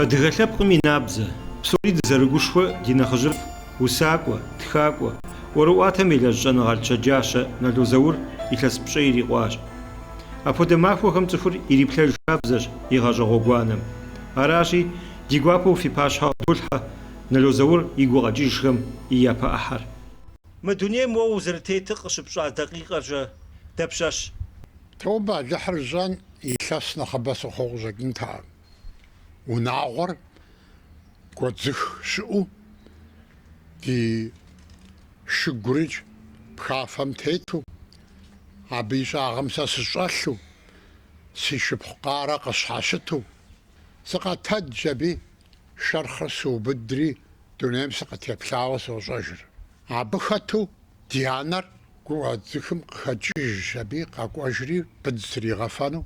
Адыгэ лъэпкъым и набдзэ, псори дызэрыгушхуэ ди нэхъыжьыфӏ, усакӏуэ, тхакӏуэ, ӏуэрыӏуатэм елэжь щӏэныгъэлӏ щэджащэ Нало Заур илъэс пщӏей ирикъуащ. Апхуэдэ махуэхэм цӏыхур ириплъэж хабзэщ и гъащӏэ гъуэгуанэм. Аращи, ди гуапэу фи пащхьэ къыдолъхьэ Нало Заур и гукъэкӏыжхэм и япэ ӏыхьэр. Мы дунейм уэ узэрытетыр къыщыпщӏа дакъикъэр-щэ, дапщэщ? Тобэ, Алыхьыр зыщӏэн илъэс нэхъыбэ сыхъуу къыщӏэкӏынтэкъым. Унагъуэр гуэдзых щыӏэу ди шыгурикӏ пхафэм тету, абы и щӏагъым сэ сыщӏэлъу, си шыпхъу Къарэ къысщхьэщыту, сыкъэтэджщ аби, шэрхъыр сыубыдри дунейм сыкъытеплъауэ сощӏэжыр. Абы хэту ди анэр гуэдзыхым къыхэкӏыжщ аби, къэкӏуэжри быдз тригъэфэну.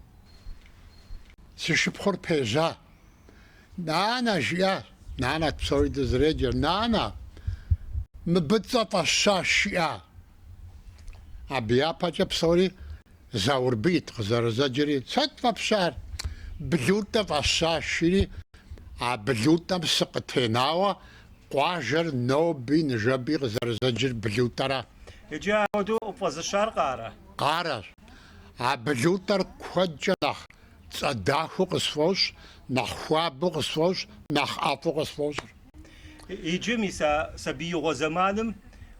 Си шыпхъур пежьа. Нанэ, жиӏащ, нанэт псори дызэреджэр, нанэ, мыбы цӏэ фӏэсщащ, жиӏа. Абы япэкӏэ псори Заурбийт къызэрызэджэри, сыт фӏэпщар? Блутӏэ фӏэсщащ, жиӏэри, а Блутӏэм сыкъытенауэ къуажэр ноби ныжэби къызэрызэджэр Блутӏэра. Иджы апхуэдэу къыпфӏэзыщар Къарэ? Къарэщ. А Блутӏэр куэдкӏэ нэхъ цӏэ дахэу къысфӏощӏ, нэхъ хуабэу къысфӏощӏ, нэхъ ӏэфӏу къысфӏощӏыр. Иджы мис а сабиигъуэ зэманым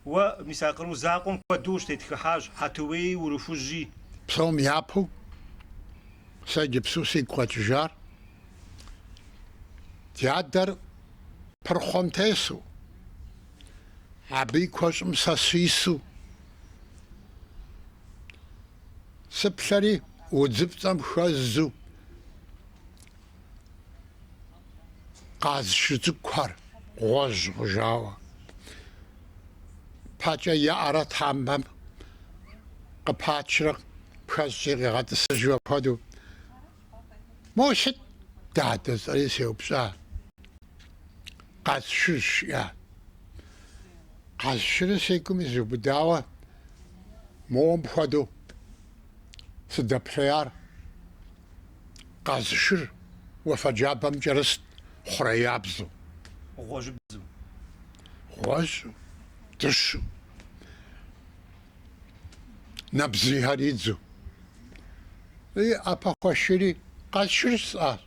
уэ мис а къру закъуэм куэду ущытетхыхьащ, Хьэтуеи, Урыхужьи. Псом япэу сэ иджыпсту сигу къэкӏыжар ди адэр пырхъуэм тесу, абы и куэщӏым сэ сису сыплъэри удзыпцӏэм хэзу Къаз шыр цӏыкӏухэр гъуэжь хъужауэ. Пэкӏэ еӏэрэ тхьэмпэм къыпачрэ пхэщӏкӏи къигъэтӏысыжу апхуэдэу. Мо сыт, дадэ, жысӏэри сеупщӏа. Къаз шырщ, жиӏа. Къаз шырыр си гум изубыдауэ моуэ мыпхуэдэу сыдэплъеяр. Къаз шыр уафэ джабэм кӏэрыст хъуреябзэу. Гъуэжьыбзэу. Гъуэжьу, дыщэу. Нэбзийхэр идзу. И ӏэпэ хуэсшийри къаз шырщ жысӏащ.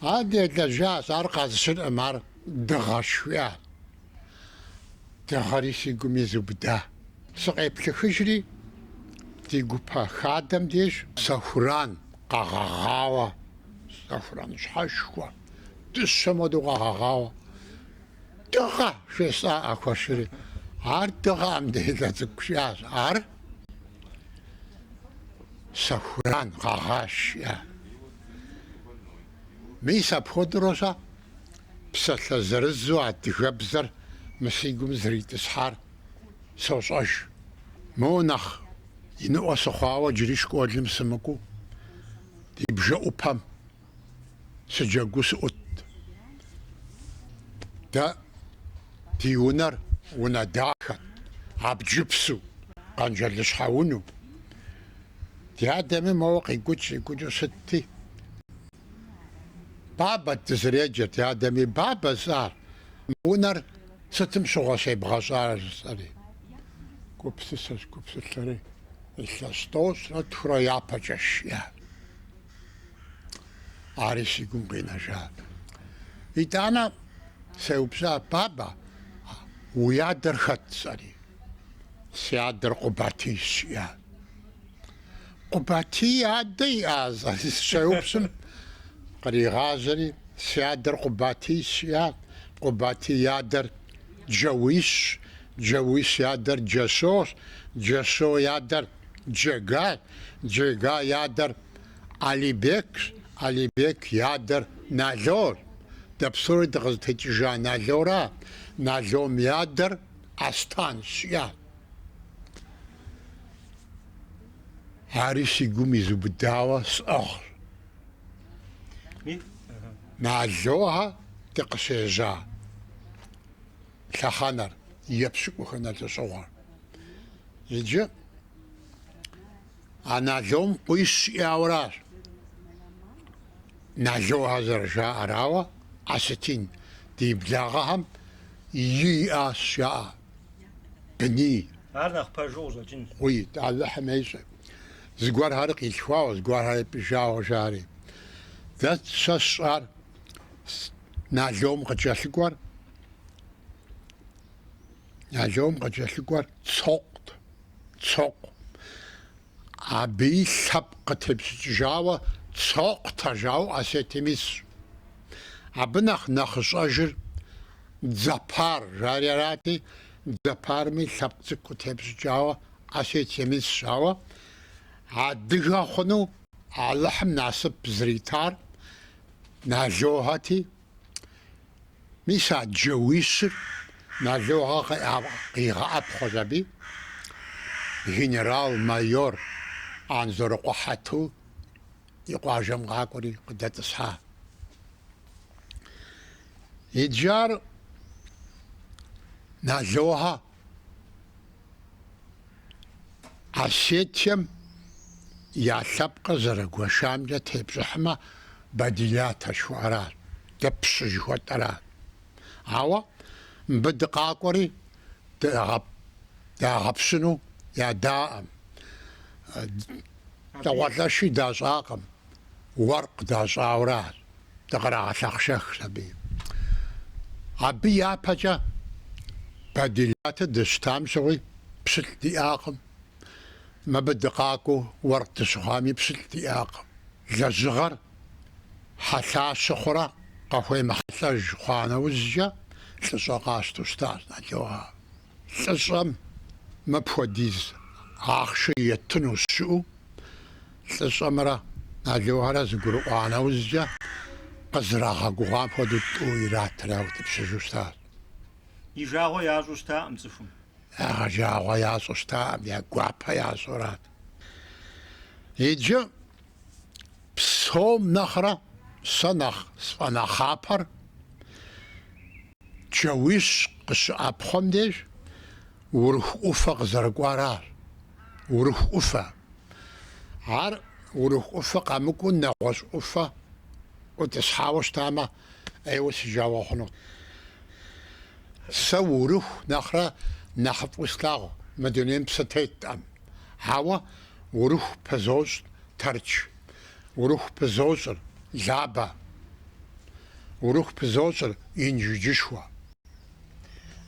Ар делэжьащ, ар къаз шыркъым, ар дыгъэщ, жиӏащ. Дыгъэри си гум изубыда. Сыкъеплъыхыжри, ди гупэ хадэм деж сэхуран къэгъэгъауэ, сэхуран щхьэшхуэ, дыщэм хуэдэу къэгъэгъауэ, дыгъэ, жесӏа ӏэ хуэсшийри. Ар дыгъэкъым, делэ цӏыкӏу, жиӏащ. Ар сэхуран гъэгъащ, жиӏащ. Мис апхуэдэурэ сэ псалъэ зырызу адыгэбзэр мы си гум зэритӏысхьар сощӏэж. Моуэ нэхъ иныӏуэ сыхъуауэ иджыри школым сымыкӏуэу ди бжэӏупэм сыджэгуу сыӏутт. Дэ ди унэр унэ дахэт, абджыпсу, къэнжалыщхьэ унэу. Ди адэми моуэ къикӏукӏ-къикӏукӏыу щытти, Бабэт дызэреджэр, ди адэми, Бабэ, жысӏащ, мы унэр сытым щыгъуэ щебгъэщӏар, жысӏэри. Гупсысэщ, гупсысэри, илъэс тӏощӏрэ тхурэ япэкӏэщ, жиӏащ. Ари си гум къинэжащ. Итӏанэ сеупщӏа, Бабэ, уи адэр хэт, жысӏэри. Си адэр Къубатийщ, жиӏащ. Къубатий адэ иӏа, жысӏэри сыщеупщӏым, къригъажьэри, си адэр Къубатийщ, жиӏащ. Къубатий и адэр Джэуищ, Джэуищ и адэр Джэщощ, Джэщо и адэр Джегащ, Джега и адэр Алибекщ, Алибек и адэр Налощ. Дэ псори дыкъызытекӏыжа Налора, Налом и адэр Астанщ, жиӏащ. Ари си гум изубыдауэ сӏыгъщ. Налохэ дыкъыщежьа лъэхъэнэр, епщыкӏуханэ лӏэщӏыгъуэр. Иджы а Налом къуищ иӏауэращ. Налохэ зэрыжаӏэр, ауэ. Осетин ди благъэхэм и иӏащ жаӏэ, быний. Ар нэхъ пэжу къыщӏэкӏынщ. Уи, Алыхьым ещӏэ. Зыгуэрхэр къилъхуауэ, зыгуэрхэр ипӏыжауэ жари. Дэ сэ сщӏар Налом къыкӏэлъыкӏуэр, Налом къыкӏэлъыкӏуэр Цокъут, Цокъу. Абыи лъэпкъ къытепщӏыкӏыжауэ Цокъутэ жаӏэу Осетием исщ. Абы нэхъ нэхъыщӏэжыр Дзэпар жари арати, Дзэпарми лъэпкъ цӏыкӏу къытепщӏыкӏауэ Осетием исщ, ауэ адыгэ хъуну Алыхьым насып зритар Налохэти, Мис а джэуищыр Налохэ къигъэӏэпхъуэщ аби, генерал-майор Анзорыкъуэ Хьэту и къуажэм къакӏуэри къыдэтӏысхьа. Иджы ар Налохэ Осетием я лъэпкъыр зэрыгуэшамкӏэ тепщӏыхьмэ, Бадилатэ жыхуаӏэращ, дэ пщы жыхуэтӏэращ. Ауэ мыбы дыкъакӏуэри дагъэпщыну ядаӏым. Лӏакъуэлӏэши дащӏакъым, уэркъ дащӏауэращ. Дыкърагъэлъэхъшэхщ аби. Абы япэкӏэ Бадилатэ дыщытам щыгъуи пщылӏ диӏакъым. Мыбы дыкъакӏуэу уэркъ дыщыхъуами пщылӏ диӏакъым. Лэжьыгъэр хьэлъащэ хъурэ къахуемыхьэлӏэж хъуа нэужькӏэ лӏыщӏэ къащтэу щытащ Налохэ. Лӏыщӏэм мыпхуэдиз ахъшэ еттынущ жиӏэу лӏыщӏэмрэ Налохэрэ зэгурыӏуа нэужькӏэ къызэрагъэгугъам хуэдэу тӏу иратри яутӏыпщыжу щытащ. И жагъуэ ящӏу щытакъым цӏыхум. Я жагъуэ ящӏу щытакъым, я гуапэ ящӏурат. Иджы псом нэхърэ сэ нэхъ сфӏэнэхъапэр Джэуищ къыщыӏэпхъуэм деж Урыху ӏуфэ къызэрыкӏуаращ. Урыху ӏуфэ. Ар Урыху ӏуфэ къэмыкӏуэу нэгъуэщӏ ӏуфэ ӏутӏысхьауэ щытамэ, ӏейуэ си жагъуэ хъунут. Сэ Урыху нэхърэ нэхъыфӏу слъагъу мы дунейм псы теткъым. Ауэ Урыху пызощӏ Тэрч. Урыху пызощӏыр Лабэ. Урыху пызощӏыр Инжыджышхуэ.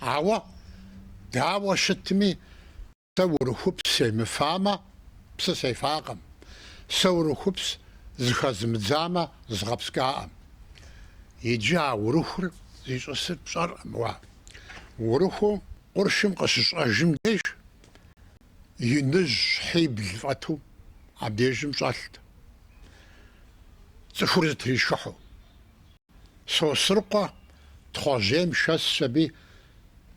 Ауэ, дауэ щытми, сэ Урыхупс семыфамэ, псы сефакъым. Сэ Урыхупс зыхэзмыдзамэ, згъэпскӏакъым. Иджы а Урыхур зищӏысыр пщӏэркъым уэ. Урыхуу къуршым къыщыщӏэжым деж иныжь щхьибл фӏэту абдежым щӏэлът, цӏыхур зытришхыхьу. Сосрыкъуэ Тхъуэжьейм шэсщ аби,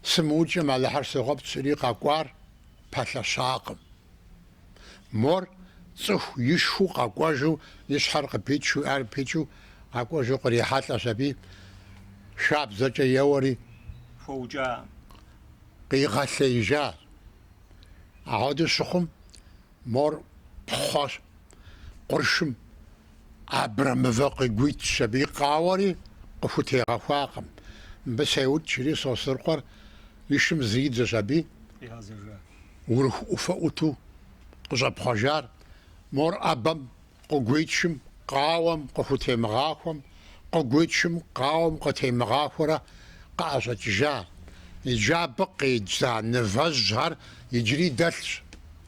сымыукӏым Алыхьыр согъэпцӏ жиӏэри къэкӏуар пэлъэщакъым. Мор цӏыху ишхыу къэкӏуэжу, и щхьэр къыпичу, и ӏэр пичу къэкӏуэжу кърихьэлӏэщ аби, шабзэкӏэ еуэри. Хуэукӏакъым. Къигъэлъеижащ. Апхуэдэу щыхъум, мор пхъуэщ къуршым абрэмывэ къыгуичщ аби, къауэри къыхутегъэхуакъым. Мыбы сеукӏ жиӏэри Сосрыкъуэр и шым зридзэщ аби, Урыху ӏуфэ ӏуту къыщӏэпхъуэжар. Мор ӏэбэм Къыгуичым, къауэм къыхутемыгъахуэм, къыгуичым, къауэм къытемыгъахуэрэ къыӏэщӏэкӏыжа. Иджы абы къедза нывэжьхэр иджыри дэлъщ,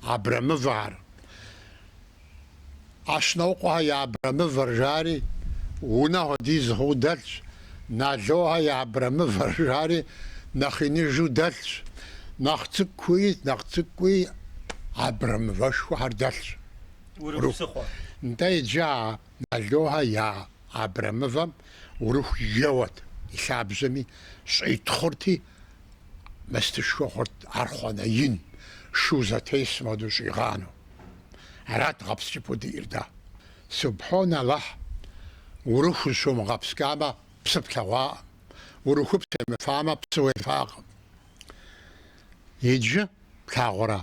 абрэмывэхэр. Ӏэщнокъуэхэ я абрэмывэр жари, унэ хуэдиз хъуу дэлъщ, Налохэ я абрэмывэр жари, нэхъ иныжу дэлъщ, нэхъ цӏыкӏуи, нэхъ цӏыкӏуи абрэмывэшхуэхэр дэлъщ. Урыху псыхъуэ. Нтӏэ иджы а Налохэ я абрэмывэм Урыху еуэт, и лъабжьэми щӏитхъурти, мастышхуэ хъурт, архъуанэ ин, шу зэтесым хуэдэу щӏигъанэу. Арат гъэпскӏыпӏэу диӏэр дэ. Субхьон Алыхь, Урыху зыщумыгъэпскӏамэ, псы плъэгъуакъым. Урыхупс уемыфамэ, псы уефакъым. Иджы плъагъурэ,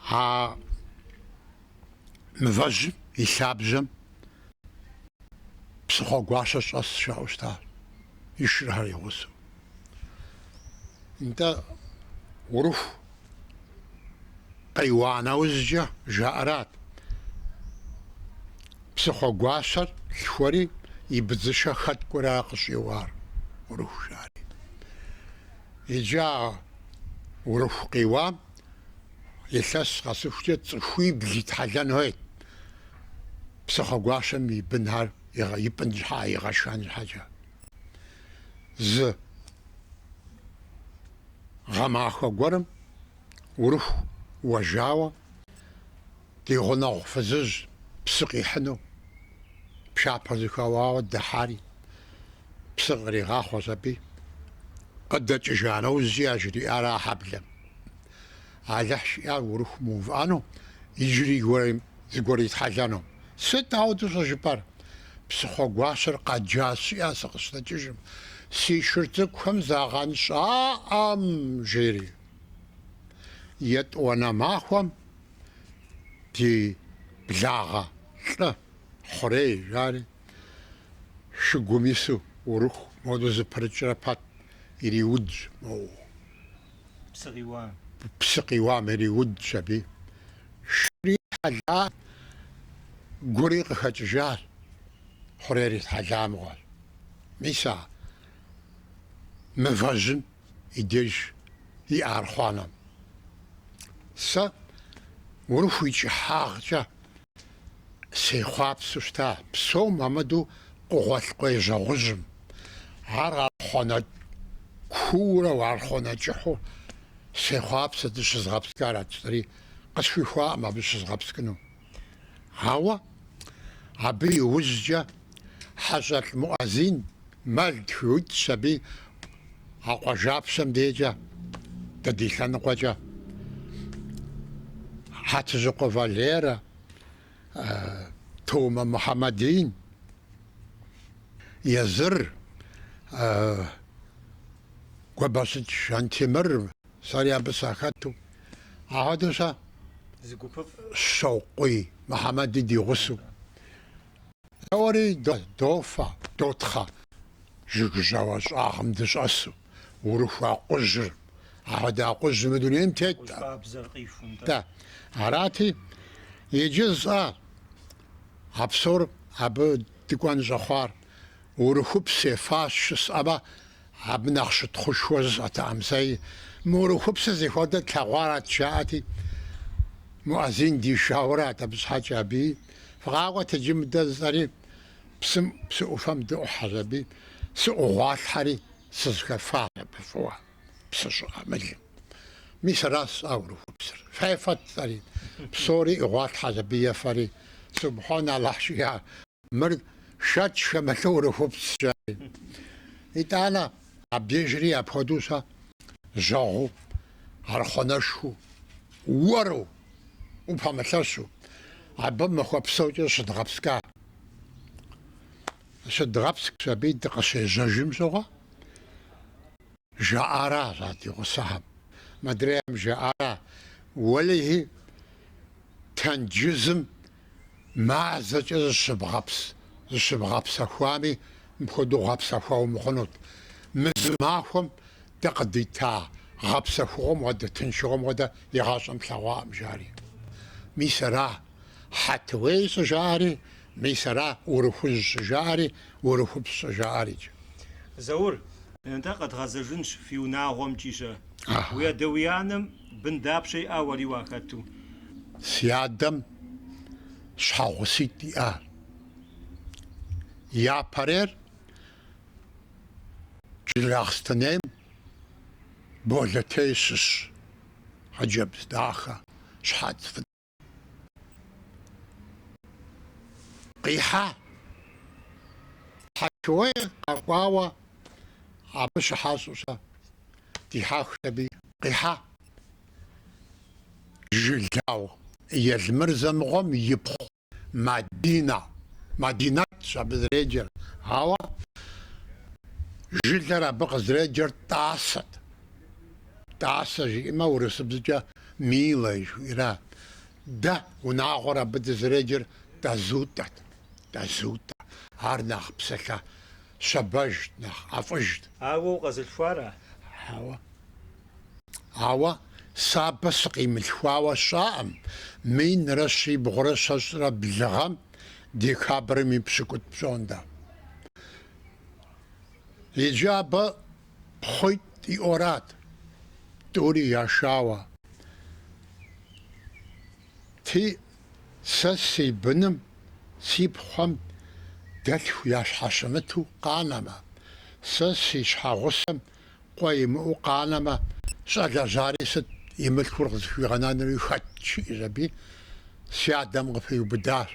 а мывэжьым и лъабжьэм Псыхъуэгуащэ щӏэс жаӏэу щытащ. и шырхэр и гъусэу. Нтӏэ, Урыху къиуа нэужькӏэ жаӏэрат, Псыхъуэгуащэр лъхуэри и быдзышэ хэткӏуэри ара къыщӏиуар Урыху жаӏэри. Иджы а Урыху къиуам илъэс къэсыхукӏэ цӏыхуибл итхьэлэн хуейт Псыхъуэгуащэм и бынхэр ипӏын щхьа, игъэшхэн щхьэкӏэ. Зы гъэмахуэ гуэрым Урыху уэжауэ ди гъунэгъу фызыжь псы къихьыну пшапэр зэхэуауэ дыхьари, псы къригъахъуэщ аби, къыдэкӏыжа нэужькӏи яжриӏара хьэблэм. Алыхь жиӏар Урыху мыувыӏэну, иджыри зыгуэр итхьэлэну. Сыт ауэдэу щӏыжыпӏэр? Псыхъуэгуащэр къэджащ, жиӏа сыкъыщыдэкӏыжым. Си шыр цӏыкӏухэм загъэнщӏаӏэм, жери. Етӏуанэ махуэм ди благъэ лӏы Хъурей жари, шыгум ису Урыху модэу зэпрыкӏрэ пэт ириудщ моуэ. Псы къиуам. Псы къиуам ириудщ аби. Шыри итхьэла, гури къыхэкӏыжащ, Хъурейр итхьэла мыгъуэщ. Мис а мывэжьым и деж иӏэ архъуанэм. Сэ Урыху и кӏыхьагъкӏэ сехъуапсэу щыта, псом хуэмыдэу Къугъуэлъкъуей жьэгъужьым. Ар архъуанэ куурэ архъуанэ кӏыхьу сехъуапсэ зыщызгъэпскӏарат жысӏэри, къысхуихуакъым абы зыщызгъэпскӏыну. Ауэ абы и ужькӏэ Хьэщӏэлӏ Муӏэзин мэл тхуиукӏщ аби а къуажапщэм дежкӏэ, дэ ди лъэныкъуэкӏэ, Хьэтыжьыкъуэ Валерэ, Томэ Мухьэмэдин, езыр Гуэбэщыкӏ Жантемыр, сэри абы сахэту. Апхуэдэу сэ Зы гупыфӏ. Щэукъуий Мухьэмэди ди гъусэу. Доуэри дофэ, дотхъэ жыг жьауэ щӏагъым дыщӏэсу, Урыху акъужьыр, апхуэдэ акъужь мы дунейм тет. Нтӏэ, арати, иджы жысӏа а псор абы дыкӏуэн щӏэхъуар. Урыхупс сефащ жысӏэмэ, абы нэхъ щытхъушхуэ жысӏэтэкъым сэи. Мы Урыхупсыр зыхуэдэр тлъэгъуарэт, жаӏэти, Муӏэзин дишауэрат абы щхьэкӏэ абыи. Фыкъакӏуэт иджы мыдэ жысӏэри, псым псы ӏуфэм дыӏухьэщ аби, сыӏугъуалъхьэри сызыхэфащ абы фӏыуэ, псы щӏыӏэмылым. Мис аращ сщӏа Урыхупсыр. Фефэт, жысӏэри, псори ӏугъуалъхьэщ абы ефэри, Субхьон Алыхь жиӏа. Мыр шэч хэмылъу Урыхупсщ, жаӏэри. Итӏанэ абдежри апхуэдэу щэ жьэгъуу, архъуанэшхуэу, уэру, упэмылъэщу, абы махуэ псокӏэ зыщыдгъэпскӏа. Зыщыдгъэпскӏщ аби дыкъыщежьэжым щыгъуэ, жаӏаращ а ди гъусэхэм. Мыдрейм жаӏара, уэлэхьи, тенджызым Мазэкӏэ зыщыбгъэпсэхуами, мыпхуэдэу гъэпсэхуа умыхъунут. Мы зы махуэм дэ къыдита гъэпсэхугъуэм хуэдэ, тыншыгъуэм хуэдэ игъащӏэм тлъэгъуакъым, жари. Мис ара Хьэтуей щӏыжаӏэри, мис ара Урыхужь щӏыжаӏэри, Урыхупс щӏыжаӏэрикӏ. Заур, нтӏэ къэдгъэзэжынщ фи унагъуэмкӏи-щэ. Уи адэ-уи анэм бын дапщэ иӏа уэри уахэту? Си адэм щхьэгъуситӏ иӏащ. Япэрейр Джылахъстэнейм Болэтей щыщ хъыджэбз дахэ, щхьэц фӏыцӏэ. Къихьа. Хьэтуей къэкӏуауэ абы щыхьэщӏэу щэ дихьэхщ аби къихьа. Жылау Елмырзэ мыгъуэм ипхъу Мадинэ, Мадинэтщ абы зэреджэр, ауэ жылэр абы къызэреджэр Тӏасэт. Тӏасэ жиӏэмэ, урысыбзэкӏэ милая жиӏэра. Дэ унагъуэр абы дызэреджэр Тӏазутӏэт, Тӏазутӏэ. Ар нэхъ псалъэ. щабэжт, нэхъ ӏэфӏыжт. Ар уэ укъэзылъхуара? Хьэуэ. Ауэ сэ абы сыкъимылъхуауэ сщӏаӏым, минрэ щибгъурэ щэщӏрэ блы гъэм декабрым и пщыкӏутӏ пщӏондэ. Иджы абы пхъуитӏ иӏэу арат, тӏури яшауэ. Ти, сэ си быным, си пхъухэм дэлъху ящхьэщымыту къанэмэ, сэ си щхьэгъусэм къуэ имыӏэу къанэмэ, щӏэлэжьари сыт и мылъкур къызыхуигъэнэнури хэт, жиӏэщ аби, си адэм къыпиубыдащ,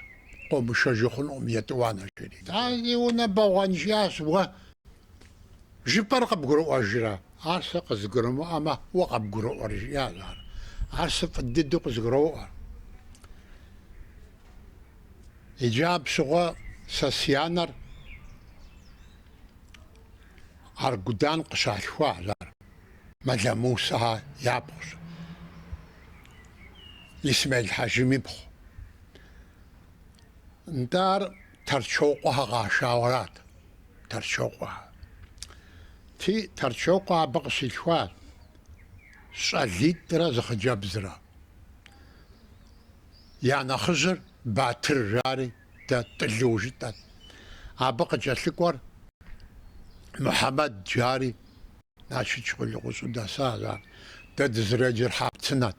къомышэжу хъунукъым етӏуанэ, жери. А зи унэ бэгъуэн жиӏащ, уэ жыпӏэр къыбгурыӏуэжрэ? Ар сэ къызгурымыӏуэмэ, уэ къыбгурыӏуэр, жиӏащ ар. Ар сэ фӏы дыдэу къызгуроӏуэр. Иджы абы щыгъуэ сэ си анэр Аргудан къыщалъхуащ ар, Мэлэ Мусэхэ япхъущ, Исмел хьэжым ипхъу. Нтӏэ ар Тэрчокъуэхэ къашауэ арат, Тэрчокъуэхэ. Ти, Тэрчокъуэ абы къыщилъхуащ щӏалитӏрэ зы хъыджэбзрэ. Я нэхъыжьыр Батыр жари, дэ Тӏылу жытӏэт. Абы къыкӏэлъыкӏуэр Мухьэмэд жари, Налшыч къулыкъущӏэу дэсащ ар. Дэ дызэреджэр Хьэпцынэт.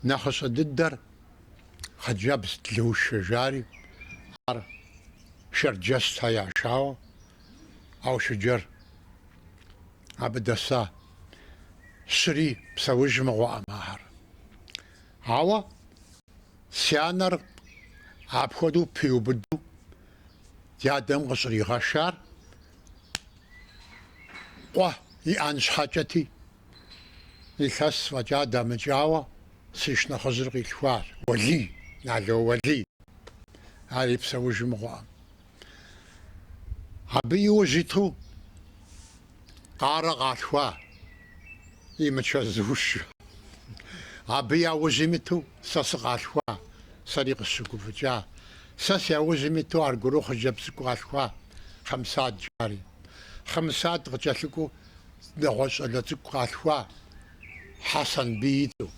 Нэхъыщӏэ дыдэр хъыджэбзт Лушэ жари, ар Шэрджэсхэ яшауэ, Аушыджэр абы дэса. Щыри псэуж мыгъуэӏым ахэр. Ауэ си анэр апхуэдэу пиубыду ди адэм къыщӏригъэшар къуэ иӏэн щхьэкӏэти, илъэс фӏэкӏа дэмыкӏауэ си шынэхъыжьыр къилъхуащ, Уэлий, Нало Уэлий. Ари псэуж мыгъуэӏым. Абы иужь иту Къарэ къалъхуа и мычэзуш. Абы я ужьым иту сэ сыкъалъхуа, сэри къысщыгуфӏыкӏа. Сэ си яужьым иту аргуэру хъыджэбз цӏыкӏу къалъхуа, Хъымсад жари. Хъымсад къыкӏэлъыкӏуэу нэгъуэщӏ щӏалэ цӏыкӏу къалъхуа, Хьэсэнбий и цӏэу.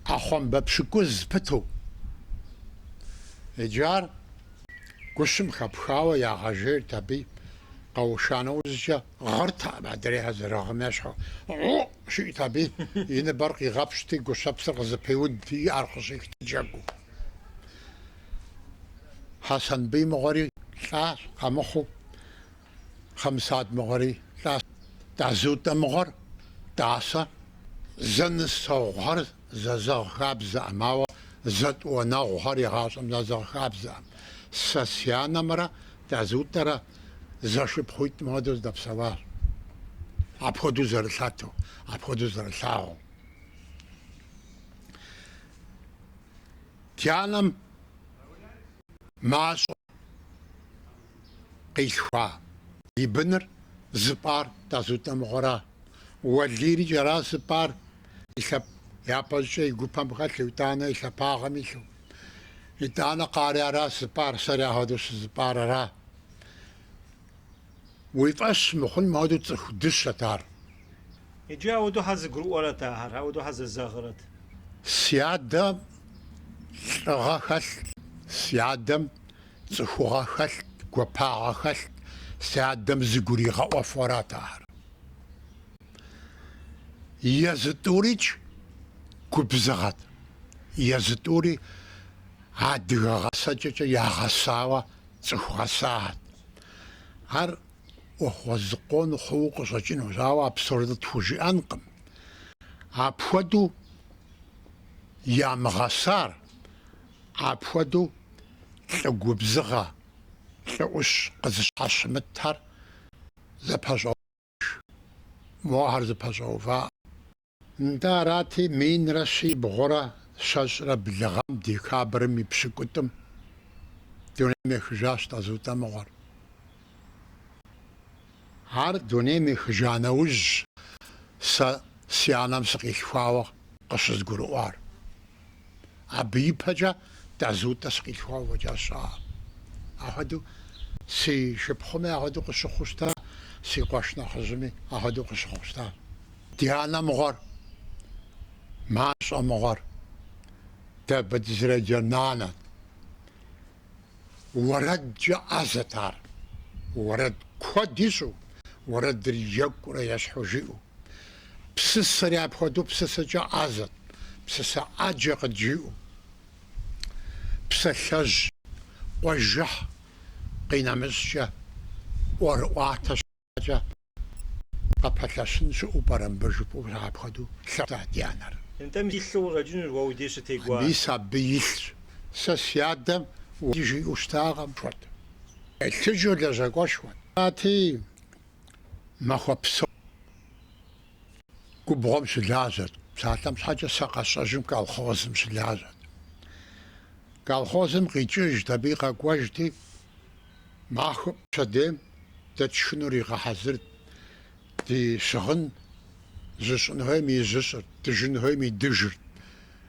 ӏэхъуамбэ пщыкӏуз пыту. Иджы ар гущым хэпхауэ ягъэжейрт аби, къэуша нэужькӏэ гъыртэкъым адрейхэр зэрыгъым ещхьу. Гъу! жиӏэт аби, и ныбэр къигъэпщти, гущэпсыр къызэпеудти, и ӏэр къыщӏихт джэгуу. Хьэсэнбий мыгъуэри лӏащ, къэмыхъуу. Хъымсад мыгъуэри лӏащ. Тӏазутӏэ мыгъуэр Тӏасэ. Зэнысэгъухэр зэзэгъ хабзэӏым, ауэ зэтӏуанэгъухэр игъащӏэм зэзэгъ хабзэӏым. Сэ си анэмрэ Тӏазутӏэрэ зэшыпхъуитӏым хуэдэу зэдэпсэуащ. Апхуэдэу зэрылъэтэу, апхуэдэу зэрылъагъуу. Ди анэм мащӏэу къилъхуа и быныр зыпӏар Тӏазутӏэ мыгъуэра. Уэлийрикӏ ара зыпӏар и лъэп япэщӏыкӏэ и гупэм хэлъу, итӏанэ и лъэпагъым илъу. Итӏанэ Къари ара зыпӏар, сэри апхуэдэу сызыпӏар ара. Уи фӏэщ мыхъун мыхуэдэу цӏыху дыщэт ар. Иджы ауэдэу хьэ зэгурыӏуэрэт ахэр, ауэдэу хьэ зэзэгърэт? Си адэм лӏыгъэ хэлът, си адэм цӏыхугъэ хэлът, гуапагъэ хэлът, си адэм зыгуригъэӏуэфу арат ахэр. Езы тӏурикӏ губзыгъэт, езы тӏури адыгэ гъэсэкӏэкӏэ ягъэсауэ цӏыху гъэсахэт. Ар ӏуэхугъуэ зыкъом хъууэ къыщӏэкӏынущ, ауэ а псор тхужыӏэнкъым. Апхуэдэу ямыгъэсар, апхуэдэу лӏы губзыгъэ, лӏы ӏущ къызыщхьэщымытхэр зэпэщӏэуэж, мохэр зэпэщӏэува. Нтӏэ арати, минрэ щибгъурэ щэщӏрэ блы гъэм декабрым и пщыкӏутӏым дунейм ехыжащ Тӏазутӏэ мыгъуэр. Ар дунейм ехыжа нэужьщ сэ си анэм сыкъилъхуауэ къыщызгурыӏуар. Абы ипэкӏэ Тӏазутӏэ сыкъилъхуауэ фӏэкӏа сщӏаӏым. Апхуэдэу. Си шыпхъуми ахуэдэу къыщыхъуу щыта, си къуэш нэхъыжьми ахуэдэу къыщыхъуу щыта. Ди анэ мыгъуэр, мащӏэ мыгъуэр, дэ абы дызэреджэр нанэт. Уэрэдкӏэ ӏэзэт ар. Уэрэд куэд ищӏу, уэрэдыр екӏурэ ещхьу жиӏэу. Псысэри апхуэдэу псысэкӏэ ӏэзэт, псысэ ӏэджэ къыджиӏэу. Псалъэжь, къуажэхь къинэмыщӏкӏэ, ӏуэрыӏуатэ щхьэкӏэ къыпэлъэщын щыӏэу пӏэрэ мыбы жыпӏэу апхуэдэу лъэщт ди анэр. Нтӏэ, илъу къыщӏэкӏынущ уэ уи деж щытегуар. Мис абы илъщ. Сэ си адэм уи жиӏэу щытакъым. Шхуэт. Телъыджэу лэжьакӏуэшхуэт. Арати, махуэ псо губгъуэм щылажьэрт. Псалъэм щхьэкӏэ, сэ къэсщӏэжым колхозым щылажьэрт. Колхозым къикӏыжт, абы къэкӏуэжти, махуэ пщэдейм дэ тшхынур игъэхьэзырт, ди щыгъын жьыщӏын хуейм ижьыщӏырт, дыжын хуейм идыжырт,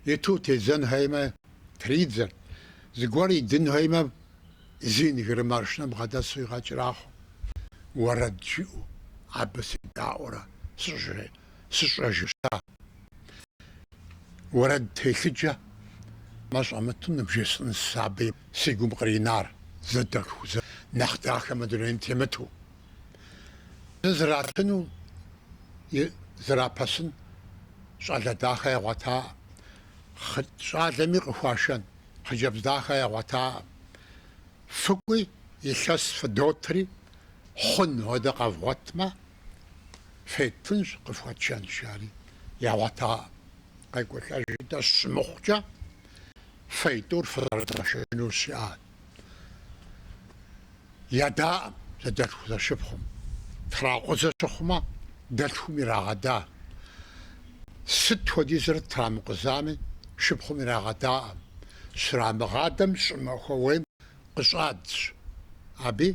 иту тедзэн хуеймэ, тридзэрт, зыгуэр идын хуеймэ, Зингер маршынэм бгъэдэсу игъэкӏэрахъуэу, уэрэд жиӏэу абы седаӏуэрэ сыщӏэжу щыта. Уэрэд телъыджэ мэ щӏэмыту ныбжесӏэнщ абы си гум къринар зэдэлъху нэхъ дахэ мы дунейм темыту. Зратыну зрапэсын щӏалэ дахэ ягъуэтаӏым, щӏалэми къыхуашэн хъыджэбз дахэ ягъуэтаӏым. Фыкӏуи илъэс фыдотри, хъун хуэдэ къэвгъуэтмэ, феттынщ, къыфхуэтшэнщ, жари ягъуэтаӏым. Къекӏуэлӏэжри дэ щымыхъукӏэ, фэитӏур фызэрыдгъэшэжынущ, жаӏат. Ядаӏым зэдэлъху зэшыпхъум. Тракъузэ щыхъумэ, дэлъхум ирагъэда. Сыт хуэдизрэ трамыкъузами, шыпхъум ирагъэдаӏым. Щрамыгъадэм щӏымахуэ уейм къыщӏадзщ аби,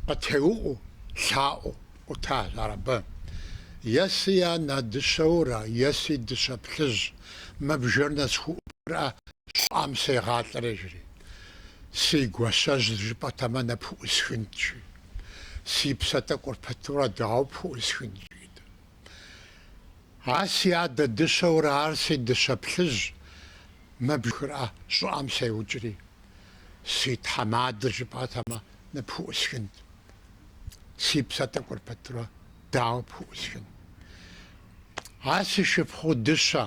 къытеуӏуэу, лъаӏуэу ӏутащ ар абы. Е си анэ дыщэурэ, е си дыщэ плъыжь, мы бжэр нэсхуӏупхырӏэ, щӏыӏэм сегъалӏэри, жери. Си гуащэжь жыпӏэтэмэ, ныпхуӏусхынт, жи. Си псэ тӏэкӏур пытурэ дауэ пхуӏусхынт, жиӏэт. А си адэ дыщэурэ, ар си дыщэ плъыжь, мы бжыхырӏэ щӏыӏэм сеукӏри. Си тхьэмадэр жыпӏэтэмэ, ныпхуӏусхынт. Си псэ тӏэкӏур пытурэ дауэ пхуӏусхын? А си шыпхъу дыщэ,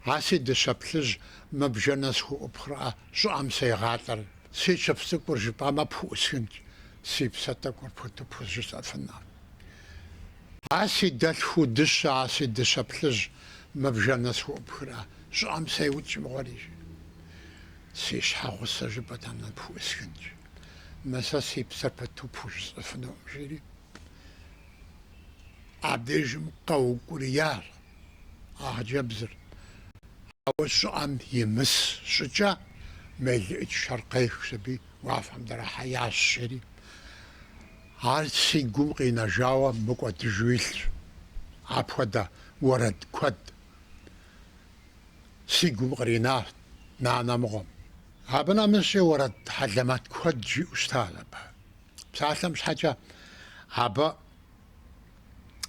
а си дыщэ плъыжь, мы бжэр нэсхуӏупхырӏэ щӏыӏэм сегъалӏэр. Си чыф цӏыкӏур жыпӏэмэ пхуӏусхынт, си псэ тӏэкӏур пыту пхузжысӏэфынӏым. А си дэлъху дыщэ, а си дыщэ плъыжь, мы бжэр нэсхуӏупхырӏэ щӏыӏэм сеукӏ мыгъуэри. Си щхьэгъусэ жыпӏэтэмэ пхуӏусхынт, мы сэ си псэр пыту пхужысӏэфынукъым, жери. Абдежым къэукӏуриящ а хъыджэбзыр. Ауэ щӏыӏэм имыс щӏыкӏэ мелыӏычхэр къехщ аби уафэм драхьеящ, жери. Ар си гум къинэжауэ мыкӏуэдыжу илъщ. Апхуэдэ уэрэд куэд си гум къринащ нанэ мыгъуэм. Абы нэмыщӏи уэрэд хьэлэмэт куэд жиӏэу щытащ абы. Псалъэм щхьэкӏэ, абы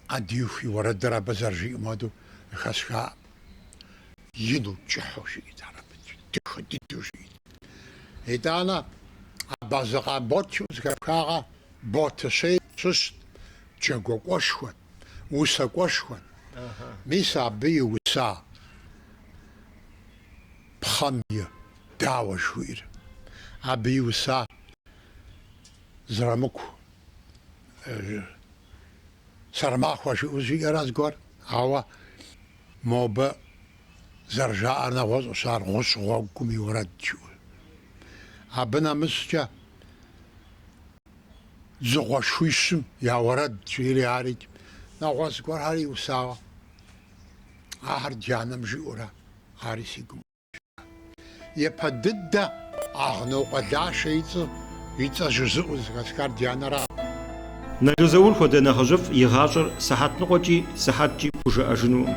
Ӏэдииху и уэрэдыр абы зэрыжиӏэм хуэдэу зэхэсхаӏым. Ину кӏыхьу жиӏэт ар абы, дахэ дыдэу жиӏэт. Итӏанэ Абазэ Къамбот жиӏэу зэхэпхагъэ Ботыщей щыщт, джэгуакӏуэшхуэт, усакӏуэшхуэт. Мис абы иуса Пхъэм и дауэ жыхуиӏэр. Абы иуса Зырамыку Сэрмахуэ жиӏэу жиӏэрэ зыгуэр, ауэ мобы зэрыжаӏэр нэгъуэщӏущ, ар гъущӏ гъуэгум и уэрэд жиӏэу. Абы нэмыщӏкӏэ дзыгъуэшхуищым я уэрэд жиӏэри арикӏ, нэгъуэщӏ зыгуэрхэр иусауэ, ахэр ди анэм жиӏэурэ ари си гум. Япэ дыдэ Агънокъуэ Лашэ и цӏэр и цӏэ жызыӏэу зэхэсхар ди анэрат. Нало Заур хуэдэ нэхъыжьыфӏ и гъащӏэр сыхьэт ныкъуэкӏи сыхьэткӏи пхужыӏэжынукъым.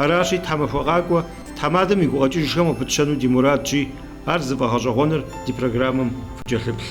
Аращи, тхьэмахуэ къакӏуэ тхьэмадэм и гукъэкӏыжхэм къыпытщэну ди мурадщи, ар зыфӏэгъэщӏэгъуэныр ди программэм фыкӏэлъыплъ.